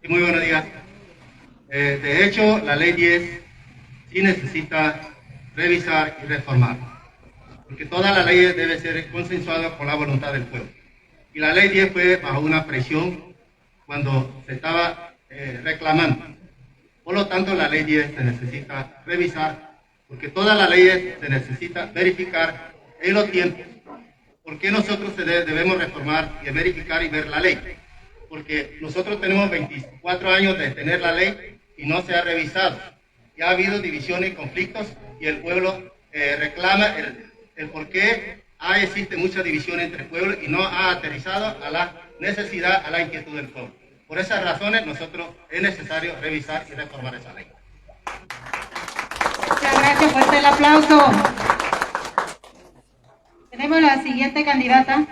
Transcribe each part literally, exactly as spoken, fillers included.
Muy buenos días. Eh, de hecho, la ley diez sí necesita revisar y reformar, porque toda la ley debe ser consensuada con la voluntad del pueblo. Y la ley diez fue bajo una presión cuando se estaba, eh, reclamando. Por lo tanto, la ley diez se necesita revisar, porque todas las leyes se necesita verificar en los tiempos. ¿Por qué nosotros se de-, debemos reformar y verificar y ver la ley? Porque nosotros tenemos veinticuatro años de tener la ley y no se ha revisado. Y ha habido divisiones y conflictos y el pueblo, eh, reclama el, el por qué ha, existe mucha división entre el pueblo y no ha aterrizado a la necesidad, a la inquietud del pueblo. Por esas razones, nosotros es necesario revisar y reformar esa ley. Muchas gracias, fuerte el aplauso. Tenemos la siguiente candidata.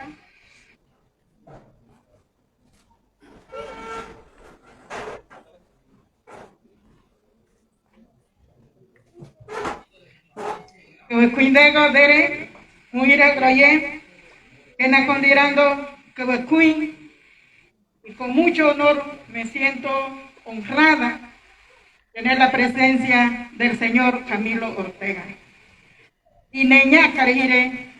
Kewekuindegua dere, muira groye, kena kondirando, kewekuin, y con mucho honor me siento honrada tener la presencia del señor Camilo Ortega. Ine ñaã karehire,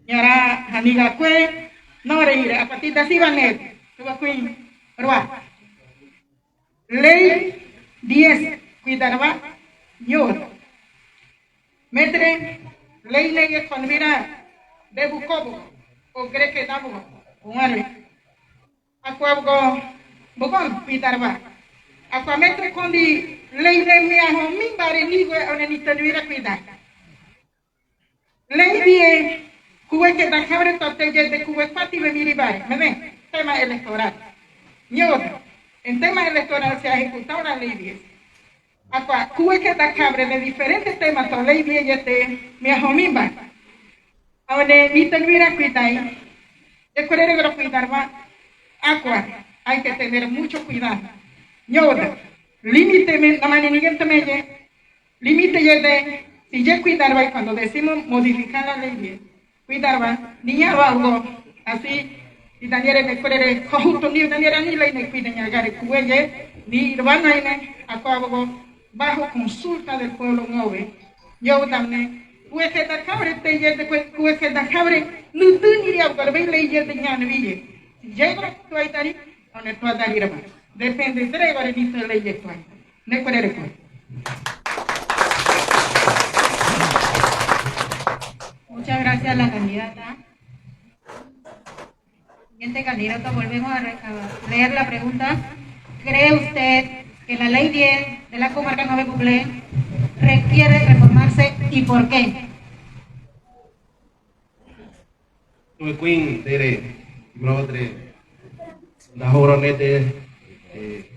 ñara haniga kue, no rehire, a partir de así va a ser, kewekuirua. Ley diez, kuidarwa, ñodo. Métre, ley neye konvira, de bukobo, o greke dabugo, o arre. Akua bugo, bugo kuidarwa. Akua métre kondi ley de miahomi bare nigo one ni tenvira kuidar. Ley diez, kuwe keda kabre to teye de kuwe kuati be miri bare. Meme, tema electoral. Ñodo, en tema electoral se ha ejecutado la ley diez. Akua, kuwe keda kabre de diferente tema to ley diez yete, miahomi ba. Awane, ni tenvira kuidai. De korere gro kuidarwa. Akua, hay que tener mucho cuidado. Ñodo, límite me, namani nigen temeye. Límite yede, si ye kuidarwa, y cuando decimos modificar la ley diez, kuidarwa, niña wa ugo, así, y daniere ne korere, kohuto ni daniere ni ley ne kuida ñagare kuweye, ni rwa naine, akua ugo, bajo consulta del pueblo ngove. Yo udamne, kuwe keda kabre te yede, kuwe, kuwe keda kabre, nutu ni ria ugo, rebe ley yede ñane viye. Si ye gro tuaitari, one tuatari rwa. Depende, dere gore ni te ley ye tuaitari. Muchas gracias a la candidata. Siguiente candidato, volvemos a re-, a leer la pregunta. ¿Cree usted que la ley diez de la comarca Nove Buclé requiere reformarse y por qué? Kewekuin dere, brother, da hora nete, eh,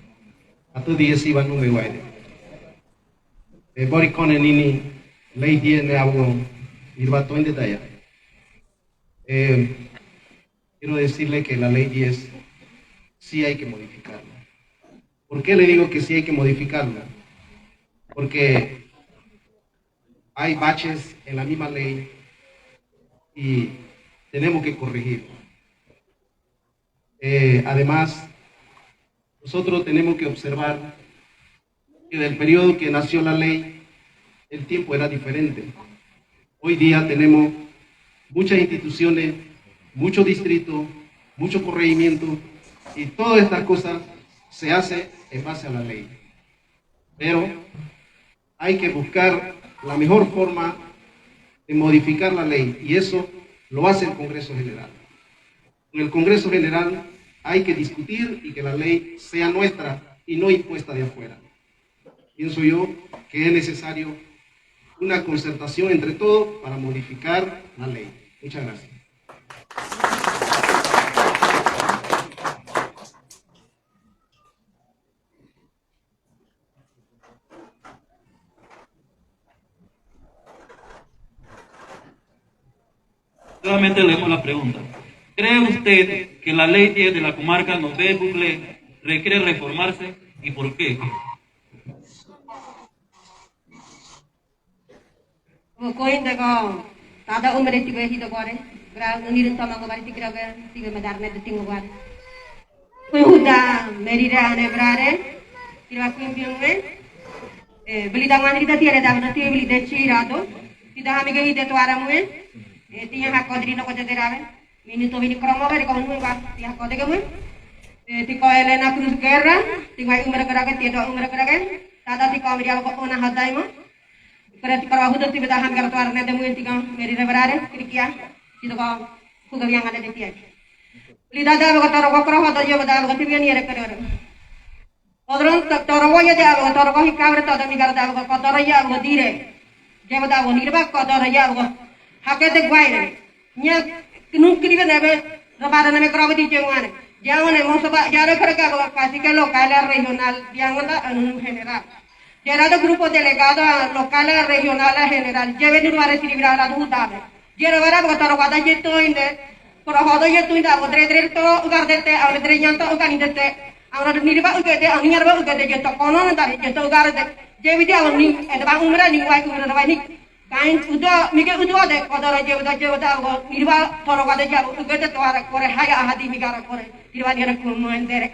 atu diez iba nume waide. Eh, bori kone nini, ley diez ne abo, irba toin de taya. Eh, quiero decirle que la ley diez sí hay que modificarla. ¿Por qué le digo que sí hay que modificarla? Porque hay baches en la misma ley y tenemos que corregirlo. Eh, además, nosotros tenemos que observar que del periodo que nació la ley, el tiempo era diferente. Hoy día tenemos muchas instituciones, muchos distritos, muchos corregimientos, y todas estas cosas se hacen en base a la ley. Pero hay que buscar la mejor forma de modificar la ley, y eso lo hace el Congreso General. En el Congreso General hay que discutir y que la ley sea nuestra y no impuesta de afuera. Pienso yo que es necesario una concertación entre todos para modificar la ley. Muchas gracias. Nuevamente leemos la pregunta. ¿Cree usted que la ley diez de la comarca Nove Buclé requiere reformarse y por qué? Kewekuin dego, tada umre tibe hido gore, gra unir toma go bare tigra ge, tibe medar ne de tingo gore. Kuy huda, Meri re, ane bra re, tiro kuy biong we. E, beli da ngani da tiare da, da tiare beli de chira do. Tida hami ge ide tuara mue. E, tiña hako dri no ko te derabe. Minuto bini kromo beri ko mue ba, tiña hako de ge mue. E, tiko Elena Cruz Guerra, tiko ai umra kera ge, tiña do umra kera ge. Tada tiko Meri abago ona hadaimo. Kera tiko abago huda tiña da hami kera tuara ne de mue tiko Meri re bra re, kirikia. Tiko ko, huda biang ada de tiña. Beli da da abago toro ko kera hodo yo ba da abago tiña ni ere kera. Kodron to-, toro wo ye de abago, toro ko hikabre todo mi gara de abago, kodoro ye abago dire. Ye ba da abago, nirba kodoro ye abago. Hake de guaire. Nia, nun kiribe nebe, robare nebe krobe di ye ngane. Ye ngane, moso ba, ye re kere ke abago, kasi ke local, regional, ye ngane, anu general. Ye ra do grupo delegado, local, regional, general. Ye be nirba re siribira ra do hudabe. Ye re bara abago, toro ko ada ye to inde. Koro hodo ye tuinda abago dredre to ugar dete, abago dredre nyanto ugar dete. Abago nirba ugar de, abago nirba ugar de, ye to kono nda, ye to ugar de. Ye bidi abago ni, ede ba umra ni wai umra wai ni. Kain udo, mige udo de, kodoro ye udo, ye udo abago nirba toro wade ye abago ugar de to ara kore, haya ahadi migara kore. Nirba nira kumu endere.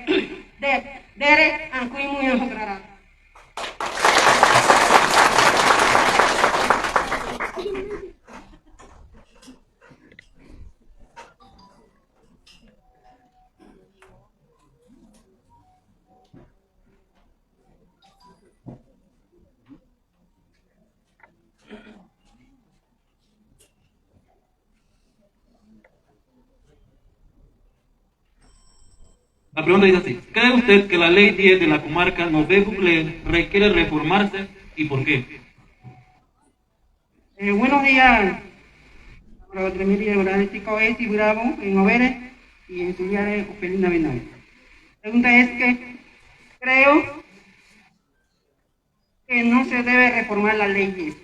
De, dere, an kuimu ye hukrara. La pregunta dice así, ¿cree usted que la ley diez de la comarca Nové-Buglé requiere reformarse y por qué? Eh, buenos días. Ahora, otro día, ahora, este, Coeti Bravo, en Overe, y en Zuliare, Ofelina Benavides. Pregunta es que creo que no se debe reformar la ley diez.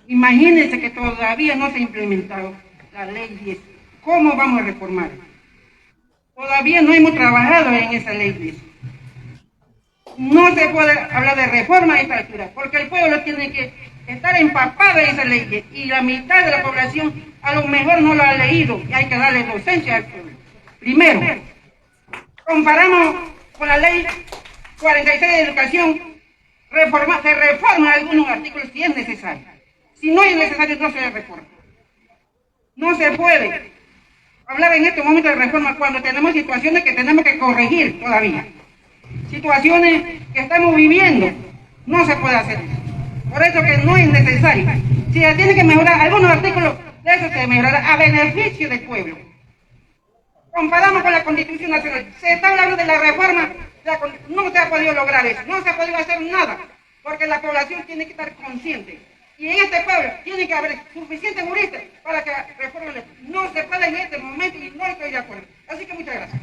Imagínense que todavía no se ha implementado la ley diez. ¿Cómo vamos a reformar? Todavía no hemos trabajado en esa ley diez. No se puede hablar de reforma a esta altura, porque el pueblo tiene que estar empapado de esa ley diez, y la mitad de la población a lo mejor no lo ha leído, y hay que darle docencia al pueblo. Primero, comparamos con la ley cuarenta y seis de educación, reforma, se reforma algunos artículos si es necesario. Si no es necesario, no se reforma. No se puede hablar en este momento de reforma cuando tenemos situaciones que tenemos que corregir todavía. Situaciones que estamos viviendo, no se puede hacer eso. Por eso que no es necesario. Si se tiene que mejorar algunos artículos, de eso se mejorará a beneficio del pueblo. Comparamos con la Constitución Nacional. Se está hablando de la reforma, la con-, no se ha podido lograr eso, no se ha podido hacer nada, porque la población tiene que estar consciente. Y en este pueblo tiene que haber suficientes juristas para que reformen. No se puede en este momento y no estoy de acuerdo. Así que muchas gracias.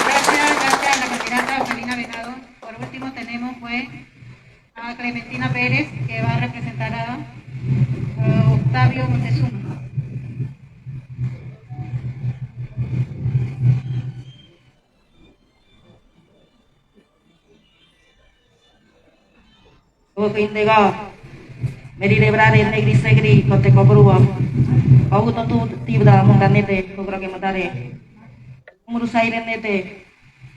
Gracias, gracias a la candidata Ofelina Venado. Por último tenemos, pues, a Clementina Pérez, que va a representar a, a Octavio Montezuma. Oke, indega. Meri re bra re, negri segri, kote kobrua. Pau to tu tibda munga nete, kobra ke matare. Muru saire nete.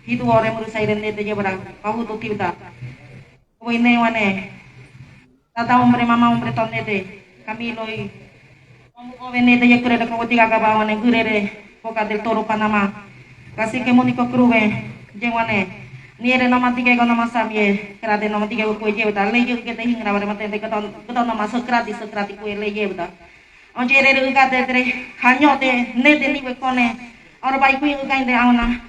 Hitu ore muru saire nete jebra. Pau to tibda. Obo ine wane. Tata hombre, mama hombre, tonete. Kami loi. Omo ko venete ye kurere ko tiga kaba wane kurere. Boca del Toro, Panamá. Kasi ke moniko krube. Ye wane. Niere no matike ko no masamie. Krate no matike ko kue jebta. Lei ke te hingra bare matente ke ton, ke ton no maso krati, so krati kue lei jebta. Onje rere uka te tre. Hanyo te. Nete ni we kone. Ora bai kui uka inde aona.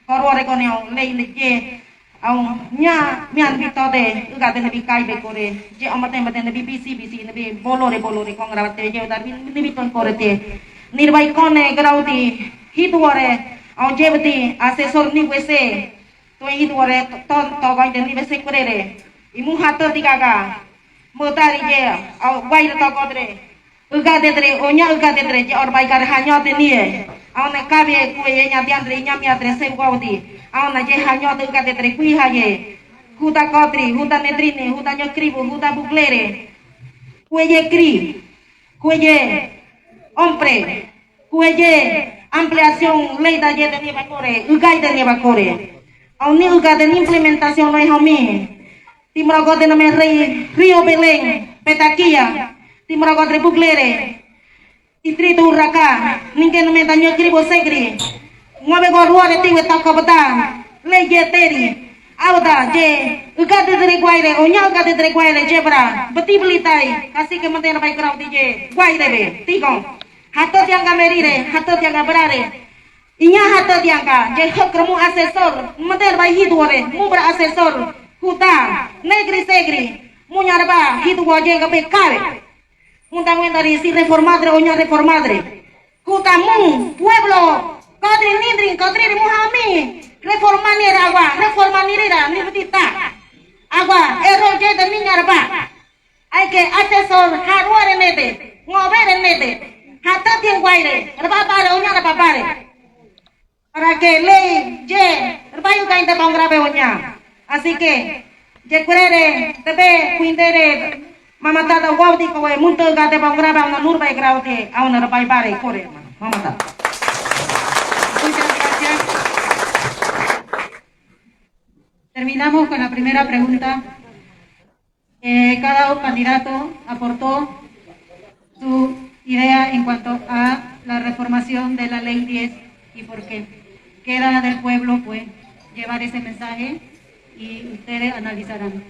Koro ore kone o. Lei ne ye. Au, ña, mian bi tode, uga te nebi kai be kore, ye omate mate nebi bisi bisi, nebi bolore bolore, kongra te, ye uda bi, nebi ton kore te. Nirbai kone, graudi, hitu ore, au, ye beti, asesor ni wese, to hitu ore, ton, to gai te ni wese kore re. Imu hato di gaga. Motari ye, au, guaire to kodre. Uga dedre, oña uga dedre, ye orbai kare haño te nie. Aona kabe kue ye ña diandre, ña miadre, se uga udi. Aona ye haño te uga dedre, kui haye. Huda kodri, huda nedrine, huda ño kribu, huda buglere. Kue ye kri. Kue ye ompre. Kue ye ampliación ley da yete ni bakore, ugai de ni bakore. Aoni ugai de ni implementación no haomi. Ti mrogode nome rei, Río Belén, Petaquilla. Ti mrogode Buglere. Distrito Urraca, ningke nome daño kiri bo segri. Ngóbe go ruare tiwe tau kabata, ley yeteri. Abada, ye, ugai dedre Guaire, oña ugai dedre Guaire, ye bra, beti beli tai, así que mande na bai grau di ye, Guaire be, tigon. Hato tianga merire, hato tianga brare. Iña hato tianga, ye hok remu asesor, mande na bai hiduore, mu bra asesor, huta, negri segri, muña reba, hiduo ye gabe kawe. Munda muenda ri si reformadre oña reformadre. Kutamu, pueblo, kodri nindri, kodri ri mu haomi. Reforma nira agua, reforma nira, ni beti ta. Agua, erro ye de niña reba. Hay que asesor, harua re nede, ngóbe re nede. Hato tien Guaire, reba bare, oña reba bare. Para que ley ye, reba yu kain te bong rabe oña. Así que, ye kurere, tebe, kuindere, mamatada, guau di kowe, munto ga te bong rabe, auna nurbe grau te, auna reba bare, kore, mamatada. Muchas gracias. Terminamos con la primera pregunta. Eh, cada candidato aportó su idea en cuanto a la reformación de la Ley diez y por qué. Queda del pueblo, pues, llevar ese mensaje y ustedes analizarán.